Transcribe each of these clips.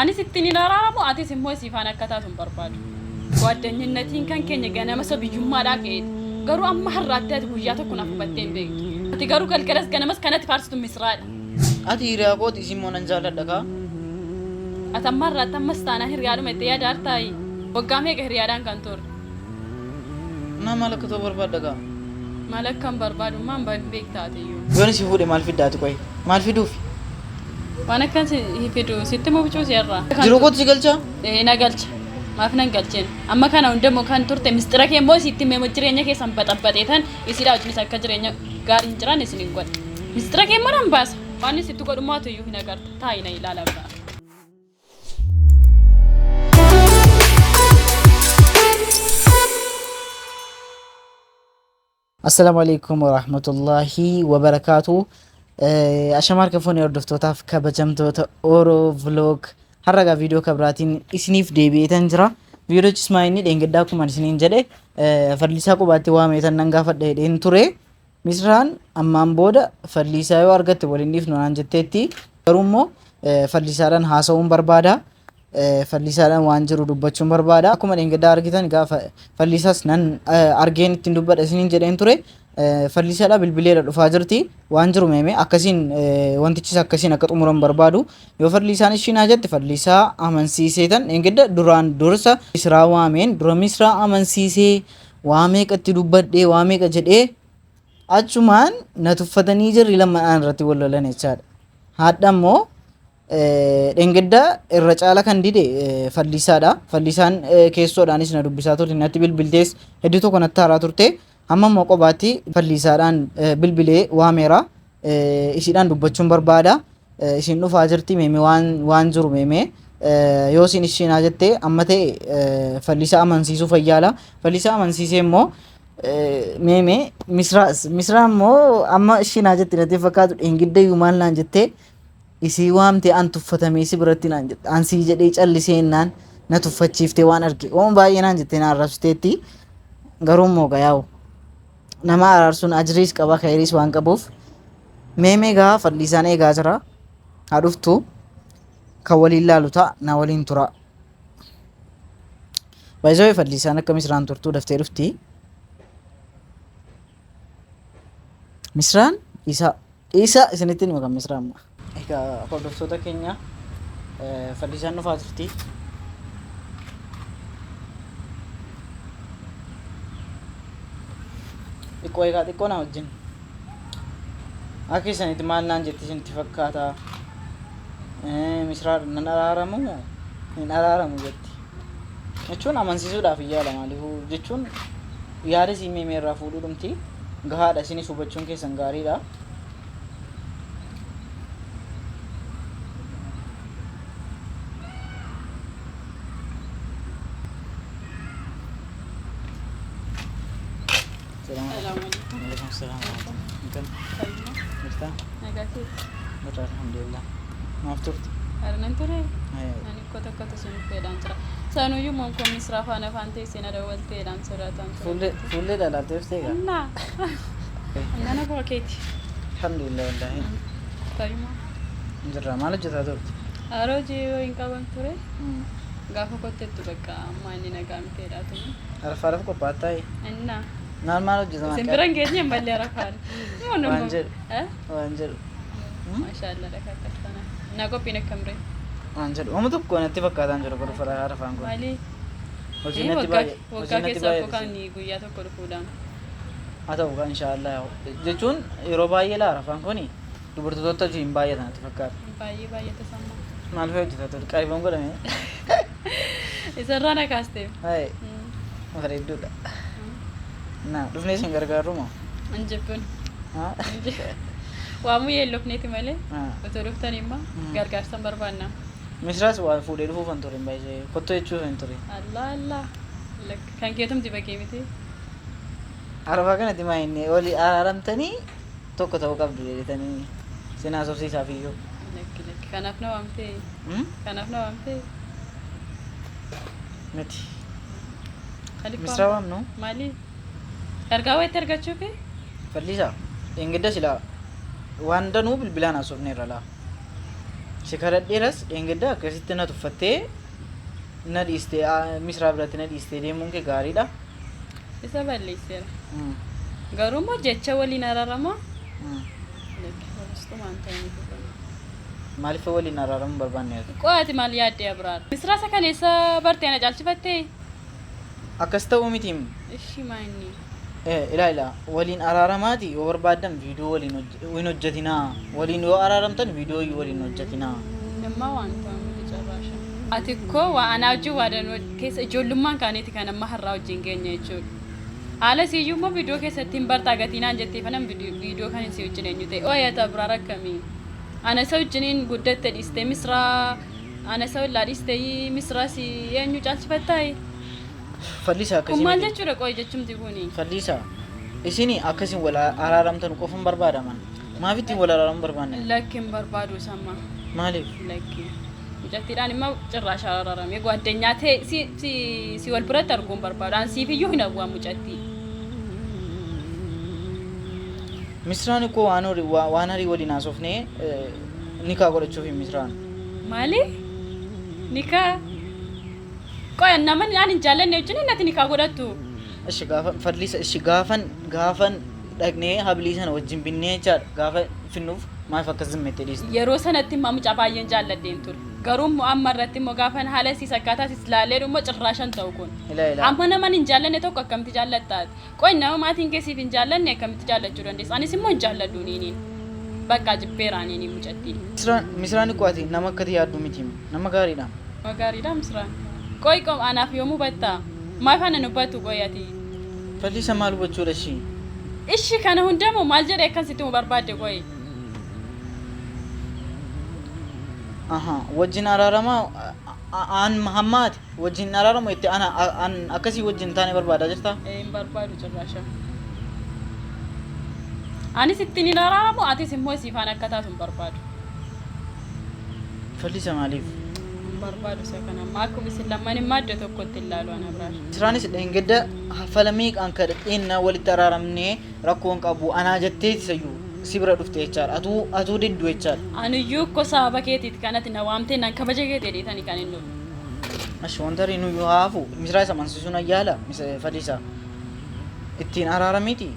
Anis ittiin hin araaramu, atis immoo isii faana akka taatu hin barbaadu. Gwaaddanyinnattiin kan keenya ganama isa biyyummaadhaa ka'eeti. Garuu amma har'aatti ati guyyaa tokko naaf hubattee hin beektu. Ati garuu galgalas ganamas kan ati faarsitu Misraadha. Ati hiriyaa kooti isin immoo nan jaalladha kaa. Ati amma har'aatti ammas taanaan hiriyaadhuma itti yaada hartaayi. Waggaa meeqa hiriyaadhaan kan turre. Naa maal akka ta'u barbaadda kaa? Maal akkan barbaadu maan beekta atiyyuu. Yoon si fuudhe maal fidda ati qoyi? Maal fiduufi? Waan akkan si fidu sitti moo bicuu si irraa? Jiruu kootti si galchaa? Ee na galcha. Maaf nan galcheen? Amma kana hunda immoo kan turte mistira kee immoo sitti himee jireenya keessan baxabbaxee tan isiidhaa wajjinis akka jireenya gaarii hin jiraanne isin hin godhe. Mistira kee immoo nan baasa. Waan inni sitti godhu maatu iyyuu hin agarta. Taa'i na ilaala biraa. Assalaamu alaikum warahmatullahi wabarakaatu. Ashama harka fuunee hordoftootaaf kabajamtoota Oro Vlog har'a egaa viidiyoo kabiraatiin isiniif deebi'eetan jira. Viidiyochis maa inni dheengaddaa akkuma isiniin jedhe Fadliisaa qubaatti waameetan nan gaafadha jedheen ture. Misraan ammaan booda Fadliisaa yoo argatte waliin dhiifnu naan jetteetti. Garuu immoo Fadliisaadhaan haasa'uun barbaada. Falliisaadhaan waan jiru dubbachuun barbaada. Akkuma dheengaddaa argitan egaa Falliisaas nan argeen ittiin dubbadha isiniin jedheen ture. Falliisaadhaa bilbileedha dhufaa jirti. Waan jiru meeme akkasiin wantichis akkasiin akka xumuran barbaadu. Yoo Falliisaan ishii naa jette Falliisaa amansiiseetan dheengadda duraan dursa Misraa waameen dura Misraa amansiisee waa meeqatti dubbadhee waa meeqa jedhee achumaan na tuffatanii jirri lammaan irratti wal lolan jechaadha. Haadha immoo Dheengadda irra caala kan dide Falliisaadha. Falliisaan keessoodhaanis na dubbisaa turte, natti bilbiltees hedduu tokko natti haaraa turte. Hamma immoo qobaatti Falliisaadhaan bilbilee waameera. Isiidhaan dubbachuun barbaada. Isiin dhufaa jirti meeme waan waan jiru meeme. Yoo isiin ishiinaa jette amma ta'e Falliisaa amansiisuu fayyaala. Falliisaa amansiisee immoo meeme Misraas Misraa immoo amma ishiinaa jette natti fakkaatu dheengadda iyyuu maal naan jettee Isii waamtee an tuffatamee si biratti naan jette. An sii jedhee callisee jennaan na tuffachiiftee waan arge. Waan baay'ee naan jettee na arrabsiteetti. Garuu immoo egaa yaa'u nama araarsuun ajriis qaba khayriis waan qabuuf mee mee gaa falliisaan eegaa jira. Haa dhuftu kan waliin laalu ta'a na waliin tura. Baay'isoo falliisaan akka misraan turtuu daftee dhufti. Misraan isaa. Dhiisaa isinitti hima kan Misraa amma. Egaa hordoftoota keenya Fallisaan dhufaa jirti. Xiqqoo egaa xiqqoo naa wajjin. Akka isanitti maal naan jetti isinitti fakkaata? Misraa nan araaramu moo hin araaramu jetti. Jechuun amansiisuudhaaf hin yaala maaliifuu jechuun yaada isii meemee irraa fuudhuu dhumti gahaadha isinis hubachuun keessan gaariidha. Salaamu Salaam alaikum. Jirta? Nagaa keeti. Jirra alhamdulillah. Maaf turte? Arnan ture. Ani koo tokkotu sun fedhaan jira. Sanuyyuu monkoo misraa faana afaan teessee na dawwalteedhaan sodaataan ture. Fuullee fuullee dhalaattee dhuftee egaa? Annaa. Annana koo keeti. Alhamdulillah wallaahi. Fayyuma. Jirra maal hojjetaa turte? Haroo hojii yoo hin qaban ture. Gaafa kottettu bakka ammaa inni nagaa miteedhaa tumi. Arafaadhaaf qophaa'aa Innaa. Maal maal hojjetama? Isin bira hin geenye hin ballee arafaan. Waan jedhu. Waan jedhu. Maashaallah dhaka akkas tana. Naa qophiin akkam ree? Waan jedhu. Oma tokko natti fakkaataan jiru garuu fara arafaan kun. Maali? Hojiin natti baay'ee. Waggaa Hojiin natti keessa akkoo baay'ate. kan guyyaa tokko dhufuudhaan. Haa ta'u gaa inshaallah. Jechuun yeroo baay'ee laa arafaan kuni dubartoota hojii hin baay'atan natti fakkaata. Baay'ee baay'ata sammaa. Maal fa'i hojjetaa ture? Qariboon godhame. Isarraa na kaasteef. Haye. Bareedduudha. Na dhufnee isin gargaarru moo? Hin jibbun. Haa? Waamuu yeellofneeti malee. Haa. Otoo dhuftan immoo gargaarsa hin barbaanna. Misraas waa fuudhee dhufuuf hin ture baay'ee. Kottuu jechuuf hin ture. Allah Allah. Lakk kan keetumti bakee miti. Arafaa kanatti maa inni olii araaramtanii tokko ta'uu qabdu jedhetanii sin haasofsiisaaf iyyuu. Lakki lakki kanaaf na waamtee. Hmm? Kanaaf na waamtee. Miti. Khalifa Misraa waamnu? Maali? Ergaa wayitti argachuufi? Fallisaa. Dheengadda silaa waan danuu bilbilaan haasofneerra laa. Si kadhadheeras dheengadda akkasitti na tuffattee na dhiistee Misraa biratti na dhiistee deemuun kee gaariidha. Isa balleesseera. Garuu immoo jecha waliin araaramaa? Lakki horistumaan ta'e. Maaliif waliin araaramuu barbaanne ati? Qo'aati maal yaaddee Abraar? Misraa isa kaleessa bartee na caalchifattee? Akkas ta'uu miti. Ishi maanni. Ilaa ilaa waliin araaramaati yoo barbaaddan viidiyoo waliin hin hojjetinaa. Waliin yoo araaramtan viidiyoo waliin hojjetinaa. Nammaa waan ta'u miti carraasha. Ati koo waa anaa wajjin waa danuu keessa ijoollummaan kaaneeti kan amma har'aa wajjin keenya jechuudha. Haala siyyuu immoo viidiyoo keessatti hin bartaa gatii naan jettee fanan viidiyoo kan si wajjin eenyu ta'e. Ooyata Abraar akkamii? Ana isa wajjiniin guddatte dhiistee Misraa ana isa wallaa dhiistee Misraa si eenyu caalchifattaayi? Fallisaa Kun akkasii maal miti. jechuudha qo'i jechumti kuni? Fallisaa isini akkasiin wal araaramtan qofan barbaadaman. Maaf ittiin wal araaramuu barbaanne? Lakki hin barbaadu samma. Maaliif? Lakki. Mucattiidhaan immoo cirraasha araaramee gwaddeenyaa ta'e si si si wal biratti arguu hin barbaadu. An siif iyyuu hin hawwaan mucattii. Misraan ikkoo waan horii waan harii waliin haasofnee nikaa godhachuuf Misraan. Maali? Nikaa? Qoya nama ani hin jaallanne wajjin innati nikaa godhattu. Ishi gaafa fadliisa ishi gaafan gaafan dhaqnee habilii sana wajjin binnee jechaadha gaafa finnuuf maaf akkas zimmettee dhiiste? Yeroo sanatti immoo mucaa baay'een jaalladheen ture. Garuu immoo amma irratti immoo gaafan haala siis akkaataa siis laallee immoo cirraashan ta'u kun. Ilaa ilaa. Amma nama hin jaallanne tokko akkamitti jaallattaati? Qoy nama maatiin keessiif hin jaallanne akkamitti jaallachuu dandeessa? Anis immoo hin jaalladhu niiniin. Bakka jibbeeraa niiniin mucattii. Misraan Misraan ikkoo ati nama akkati yaaddu miti nama gaariidha. Nama gaariidha Misraan. Qoy qom anaaf yoom hubattaa? Maaf ana hubatu qoy ati? Fadliisa maal hubachuudha ishii? Ishi kana hundamoo maal jedhee akkan sitti mu barbaadde qoy? Aha wajjin araaramaa an hammaati wajjin araaramu itti ana an akkasii wajjin taane barbaadaa jirta? Hin barbaadu cirraasha. Anis ittiin hin araaramu atis immoo siifaan akka taatu hin barbaadu. Fadliisa maaliif? Hin barbaadu isa kana amma akkuma isin lamman immoo iddoo tokkotti ilaalu ana Abraar. Misraanis dheengadda haffala meeqaan kadhadheenna walitti araaramnee rakkoon qabu anaa jetteeti sayyuu si bira dhufte jechaadha. Atuu atuu diddu jechaadha. Aniyyuu ko sababa keetiiti kanatti na waamtee nan kabaja keetii dhiitanii kan hin dhufu. Ashi wanta nuyyuu haafu Misraa isa amansiisuun ayyaala Fadliisa ittiin araaramiti.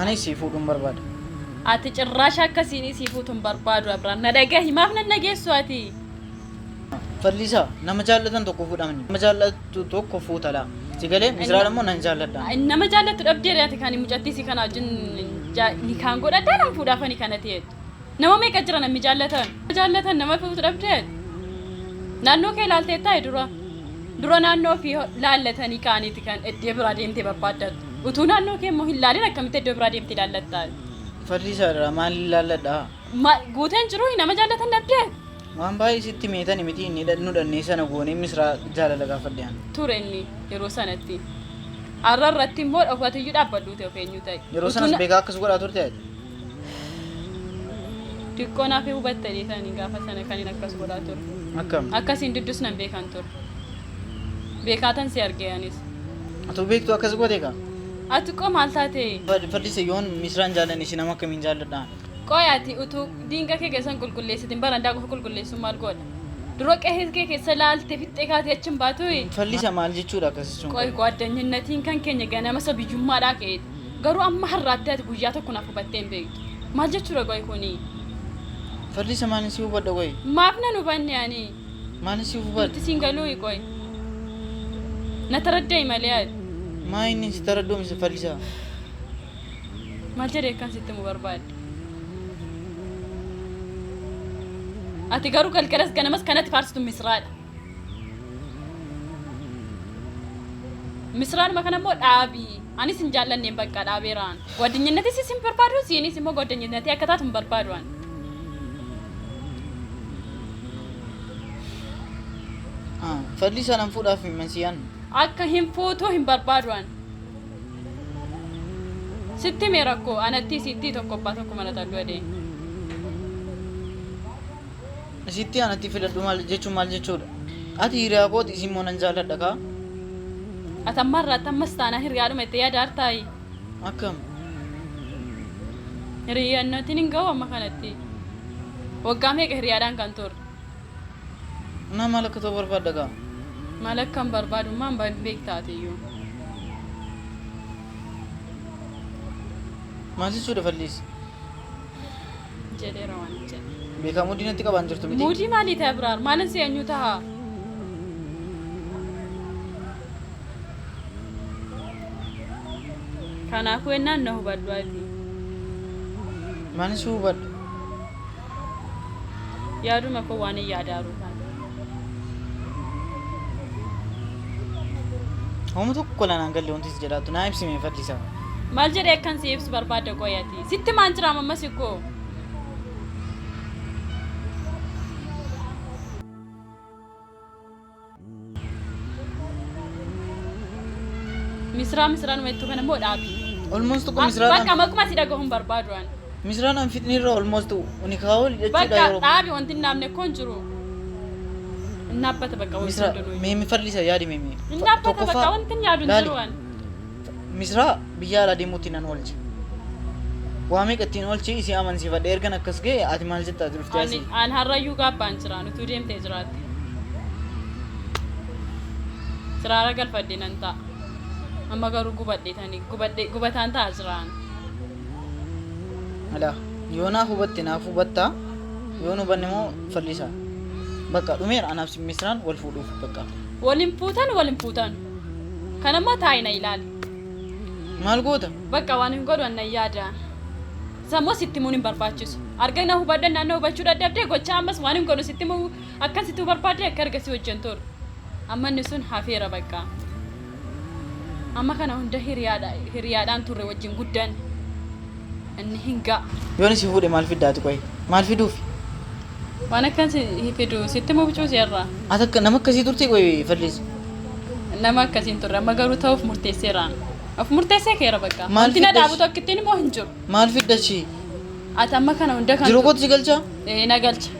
Ani si fuudhuun barbaada. Ati cirraasha akkasiin sii fuutu hin barbaadu Abraar. Na dhagahi maaf nan dhageessu ati? Fadliisa nama jaallatan tokko fuudhamani. Nama jaallattu tokko fuutala. Si galee Misraan immoo nan jaalladha. Nama jaallattu dhabdee ati kan mucattii si kana wajjin nikaan godhadhaa nan fuudhaafani kana ta'eetu. Nama meeqa jira namni jaallatan? Jaallatan nama fuutu dhabdee naannoo kee ilaaltee taa'e dura. Dura naannoo ofii laallatanii kaaniiti kan iddoo biraa deemtee barbaaddattu. Utuu naannoo kee immoo hin laalin akkamitti iddoo biraa deemtee ilaallattaa? Fadliisa maal ilaalladha? Guuteen jiru nama jaallatan dhabdee? Waan baay'ee sitti meetani miti inni nu dhannee sana goonee Misraa jaalala gaafadhe ani. Ture inni yeroo sanatti. Har'a irratti immoo ofatiyyuu dhaabbadhu ta'e of eenyu ta'e. Yeroo sanas beekaa akkas godhaa turte ati. Xiqqoo naaf hubattanii ta'anii gaafa sana kan inni akkas godhaa ture. Akkam? Akkasiin diddus nan beekan ture. Beekaatan si argee anis. Atuu beektu akkas goote kaa? Ati qoo maal taate? Fadliisa yoon Misraan jaallanne ishee nama akkamiin jaalladha? Qoy ati utuu diinqa kee keessan qulqulleessitin barandaa qofa qulqulleessuun maal godha? Dura qe'ee kee keessa laaltee fixxee kaatee achi hin baatu. Fadliisa maal jechuudha akkas jechuun? Qoy gwaddanyinnatiin kan keenya ganama isa biyyummaadhaa ka'eeti. Garuu amma har'aatti ati guyyaa tokko naaf hubattee hin beektu. Maal jechuudha qoy kuni? Fadliisa maalin si hubadha qoy? Maaf nan hubanne ani? Maalin si hubadha? Nuti siin galuu qoy. Na taraddee malee ati. Maa inni si taraddoomse Fadliisa? Maal jedhee akkan sitti mu barbaadde? Ati garuu galgalas ganamas kanatti faarsitu Misraadha. Misraadhuma kana immoo dhaabii. Anis hin jaallanneen bakka dhaabeeraan. Gwaddinyinnati sis hin barbaadu siinis immoo gwaddinyinnati akka taatu hin barbaadu ani. Fadliisa nan fuudhaaf mansiyaan. Akka hin fuutuu hin barbaadu ani. Sitti mee rakkoo anatti sitti tokko abbaa tokko mana talluu adee. Sitti anatti filadhu maal jechuun maal jechuudha? Ati hiriyaa kooti isin immoo nan jaalladha kaa? Ati amma irratti ammas taanaan hiriyaadhuma itti yaada hartaayi. Akkam? Hiriyaannootiin hin ga'u amma kanatti. Waggaa meeqa hiriyaadhaan kan turre? Naa maal akka ta'u barbaadda gaa? Maal akkan barbaadu maan beektaatiyyuu. Maal jechuudha falliis? Jedheera waan jedhe. Beekaa muudii natti qabaan jirtu miti. Muudii maalii ta'e Abraar? Maalin si eenyu taha? Kanaafuu ennaan na hubadhu ati. Maalin si hubadha? Yaaduma koo waan hin yaadaaru kana. Hooma tokko lanaan galle wanti si jedhaattu naa ibsime fallisaa. Maal jedhee akkan si ibsu barbaadda qoyati? Sitti maan jira ammas ikkoo? Misraa misraan wayittuu kana immoo dhaabi. Almost tokko Bakka misraadhaan maquma si dhagahuun barbaadu ani. Misraadhaan fixnirra almost nikaa wal hidhachuudha Bakka yeroo. dhaabi wanti hin dhaabne koo hin jiru. Hin dhaabbata bakka wanti Misraa hundinuu. mee fallisa yaadi mee mee. Hin dhaabbata bakka wanti hin yaadu hin laali. jiru ani. Misraa biyya alaa deemuutti nan oolche. Waa meeqa ittiin oolche isii amansiifadhe ergan akkas ga'e ati maal jetta ati dhuftee Ani asii. an har'ayyuu gaabbaan jira utuu deemtee jiraatte. Siraara galfadhe nan ta'a. Amma garuu gubadhe tani gubadhe gubataan ta'a jiraan. Alaa yoo naaf hubatte naaf hubattaa yoo nu hubanne immoo fallisa. Bakka dhumeera anaaf misraan wal fuudhuuf bakka. Waliin fuutan waliin fuutan. Kanammoo taa'i na ilaali. Maal goota? Bakka waan hin godhu annan yaada. Sammoo sitti himuun hin barbaachisu. Arga na hubadhe naannoo hubachuu dadhabdee gochaa ammas waan hin godhu sitti himuu akkan sitti barbaadde akka ergasii wajjin turu. Amma inni sun hafeera bakka. Amma kana hunda hiriyaadhaan turre wajjin guddan. Inni hin ga'a. Yoon si fuudhe maal fiddaati qoyi? Maal fiduuf? Waan akkan si fidu sitti himuu bicuu seerraa. Ati akka nama akkasii turte qoyi fallis. Nama akkasiin turre amma garuu ta'uuf murteesseeraan. Of murteessee keera bakka. Maal Wanti na fidda dhaabu tokkittiin immoo hin jiru. Maal fiddachi? Ati amma kana hunda kan Jiruu kootu si galchaa? Ee na galcha.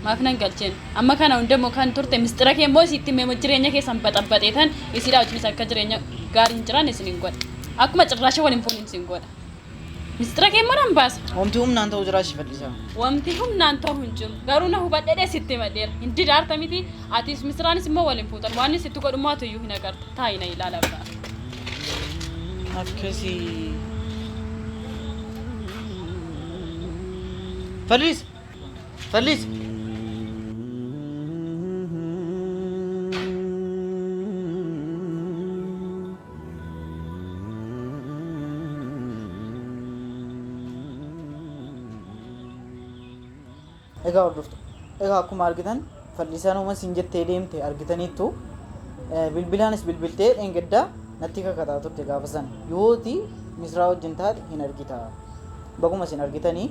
Maaf nan galcheen? Amma kana hunda immoo kan turte mistira kee immoo sitti himee jireenya keessan baxabbaxee tan isiidhaa wajjinis akka jireenya gaarii hin jiraanne isin hin godha. Akkuma cirraasha waliin fuuniin isin godha. Mistira kee immoo nan baasa. Wanti humnaan ta'u jiraashi fallisaa. Wanti humnaan ta'u hin jiru. Garuu na hubadhee sitti himadheera. Hin didaarta miti. Atis misiraanis immoo waliin fuutan. Waan inni sitti godhummaatu iyyuu hin agarta. Taa'i na ilaala biraa. Akkasii. Fallis! Fallis! Egaa hordoftu. Egaa akkuma argitan fallisaan uumas hin jettee deemte argitaniittu bilbilaanis bilbiltee dheengaddaa natti kakataa turte gaafa sana. Yooti misraa wajjin taate hin argita. Baguma isin argitanii.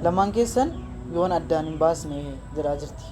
Lamaan keessan yoon addaan hin baasne jedhaa jirti.